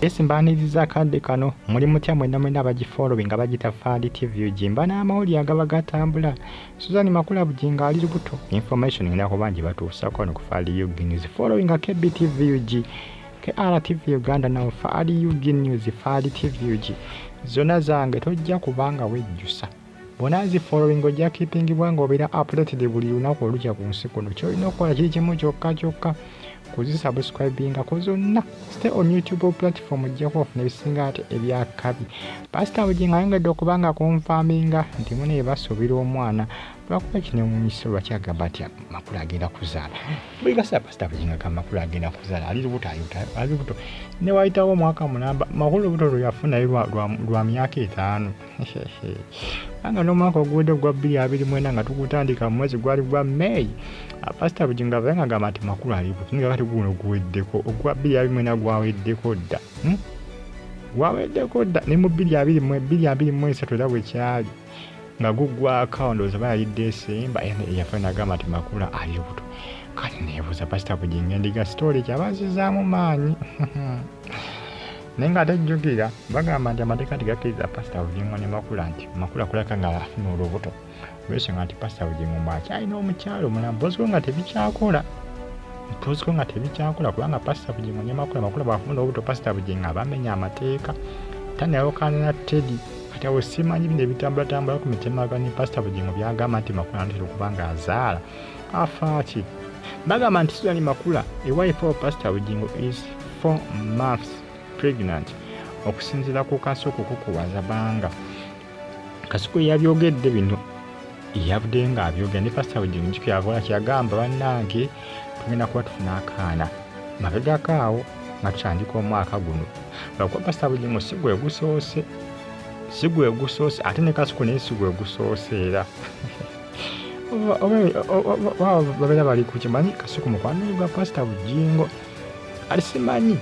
Yes, mbaaniriza akadde kano. Muli mutya mwenna mwenna abagifollowing abagita Fadi TV UG? Mba n'amawulire agaba gatambula. Susan Makula Bugingo ali lubuto. Information ngenda kuba ngibatuusaako wano ku Fadi UG News. Following KBTV UG, KRTV Uganda nawo Fadi UG News, Fadi TV UG. Zonna zange, tojja kubanga wejjusa. Bw'onaazifollowing ojja keepingibwa ng'obeera updated buli lunaku olukya ku nsi kuno. Ky'olina okukola kiri kimu kyokka kyokka, kuzisubscribingako zonna. Stay on YouTube platform, ojja kuba ofuna ebisinga ate ebyakabi. Pasita Bugingo ayongedde okuba nga confirminga nti mune basuubira omwana, lwakuba kinewuunyisa lwaki agamba nti Makula agenda kuzaala buli kaseera. Pasita Bugingo agamba Makula agenda kuzaala, ali lubuto, ali lubuto, ne wayitawo omwaka mulamba. Makula olubuto lwe yafunayo lwa myaka 5, anga n'omwaka oguwedde gwa 2024 nga tugutandika mu mwezi gwali gwa May, Pasita Bugingo avayo nga agamba nti Makula ali lubuto. Nga kati guno guweddeko, ogwa 2024 gwaweddeko dda, Gwaweddeko dda. Ne mu 2023 era bwe kyali nga guggwako, ndowooza bayali Desemba, yafa nagamba nti Makula ali lubuto. Kati neebuuza, Pasita Bugingo endiga story kyabazizaamu maanyi? Naye nga ate jjukira bagamba nti amateeka tegakkiriza Pasita Bugingo ne Makula, nti Makula kulaka nga afuna olubuto olwensonga nti Pasita Bugingo mwakyalina omukyalo omulala. Mpoziko nga tebikyakola, mpoziko nga tebikyakola, kubanga Pasita Bugingo ne Makula, Makula bwafuna olubuto, Pasita Bugingo abamenya amateeka, tanayawukana na Teddy. Kati awo simanyi bino ebitambulatambula ku mitemagano ne Pasita Bugingo byagamba nti Makula anatera okuba nga azaala afaaki. Bagamba nti Susan Makula, a wife of Pastor Bugingo, is 4 months pregnant, okusinziira ku Kasuku kukuwaza banga. Kasuku yabyogedde bino, yavuddeyo ng'abyogera ne Pasita Bugingo. Jjukira yakola kyeyagamba, "Bannange, tugenda kuba tufuna akaana," mabegako awo nga tutandika omwaka guno. Lwakuba Pasita Bugingo si gwe gusoose, si gwe gusoose, ate ne Kasuku naye si gwe gusoose era oba babeera bali ku kimanyi. Kasuku mukwano gwa Pasita Bugingo, ali simanyi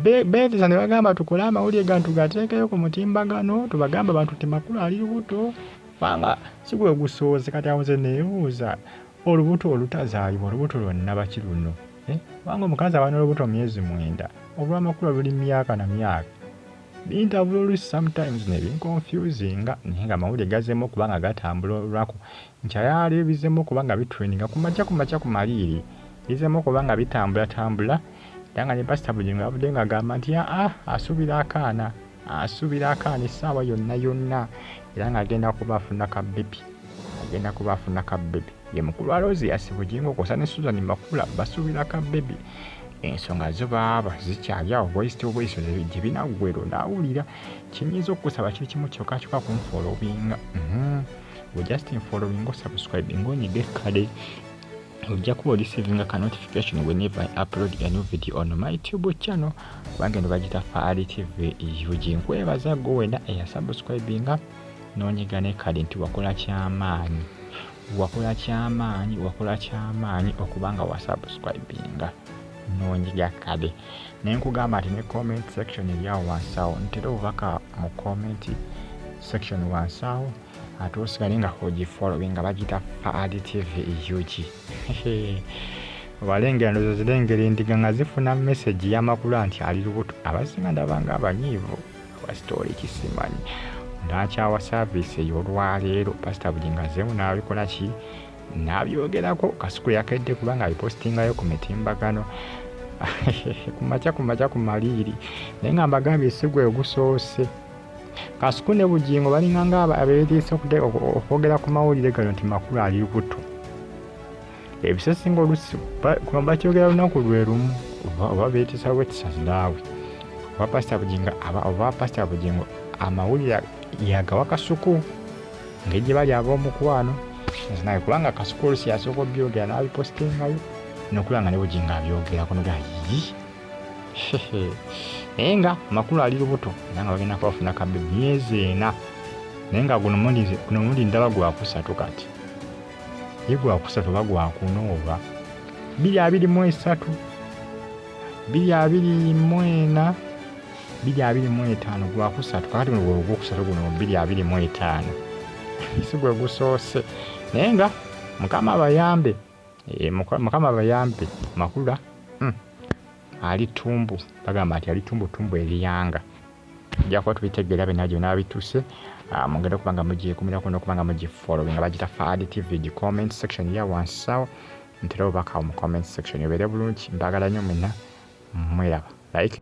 beetesa ne bagamba tukole amawulire gano, tugateekeyo ku mutimbagano, tubagamba abantu nti Makula ali lubuto, kubanga si gwe gusoose. Kati awo nze neebuuza, olubuto olutazaalibwa, olubuto lwonna baki luno, eh? Kubanga omukazi aba n'olubuto myezi 9, olw'Amakula luli myaka na myaka. Bintabula oluusi sometimes ne binconfusinga, naye nga amawulire gazeemu okuba nga gatambula olunaku nkyayali bizeemu okuba nga bitrendinga ku makya, ku makya, ku maliiri bizeemu okuba nga bitambulatambula. Era nga ne Pasita Bugingo yavudde ng'agamba nti aa asuubira akaana, asuubira akaana essaawa yonna yonna, era ng'agenda kuba afuna ka baby, agenda kuba afuna ka baby. Ye mukulu Aloysius Bugingo kw'ossa ne Susan Makula basuubira ka baby. Ensonga zo baaba zikyali awo bwesiti obweso gye binaggwera onaawulira. Kyenyinza okukusaba kiri kimu kyokka kyokka, kunfollowinga. We just following, subscribe, ng'onyiga ekkade, ojja kuba oreceivinga ka notification whenever I upload a new video on my YouTube channel, kubanga eno bagita Faali TV UG. Nkwebaza gwe wena eyasubscribinga n'onyiga nekkade nti wakola kyamaanyi, wakola kyamaanyi, wakola kyamaanyi okubanga wasubscribinga n'onyiga kade. Naye nkugamba nti ne comment section eri awo wansi awo, ntera obubaka mu comment section wansi awo, ate osigale nga ogifollowing nga bagita Faali TV UG. Obalengera, ndowooza zirengera endiga nga zifuna message y'Amakula nti ali lubuto. Abasinga ndaba nga abanyiivu wa story kisimanyi nakyawa service ey'olwaleero. Pasita Bugingo azzeemu n'abikola ki, n'abyogerako. Kasuku yakedde kubanga abipostingayo ku mitimbagano kumakya, kumakya, ku maliiri. Naye nga mbagambye si gwe gusoose. Kasuku ne Bugingo balinga nga abeeriisa okwogera ku mawulire gano nti Makula ali lubuto. Ebisesinga olusi bakyogera lunaku lwe lumu, oba beetisa bwetisa naawe, oba Pasita Bugingo, oba Pasita Bugingo amawulire yagawa Kasuku ngeri gye bali ab'omukwano naye, kubanga Kasuku olusi yasooka obyogera n'abipostingayo nokulaba nga ne Bugingo abyogerako noga yi. Naye nga Makula ali lubuto era nga bagenda kubafuna kabe myezi 4, naye nga guno mulundi ndaba gwakusatu kati, ye gwakusatu oba gwakuna, oba 2023, 2024, 2025, gwakusatu. Kakati guno gwe ogwokusatu guno mu 2025, si gwe gusoose. Naye nga Mukama abayambe, eh, Mukama abayambe. Makula. Ali tumbu, bagamba nti ali tumbu tumbu eriyanga. Nja kuba tubitegeera byonna gyonna bituuse. Mugenda okuba nga mugyekumirako n'okuba nga mugifollowinga. Bagita Fahad TV. Gi comment section ya wansi awo, ntera obubaka mu comment section. Obeere bulungi, mbaagala nnyo mwenna, mweraba like.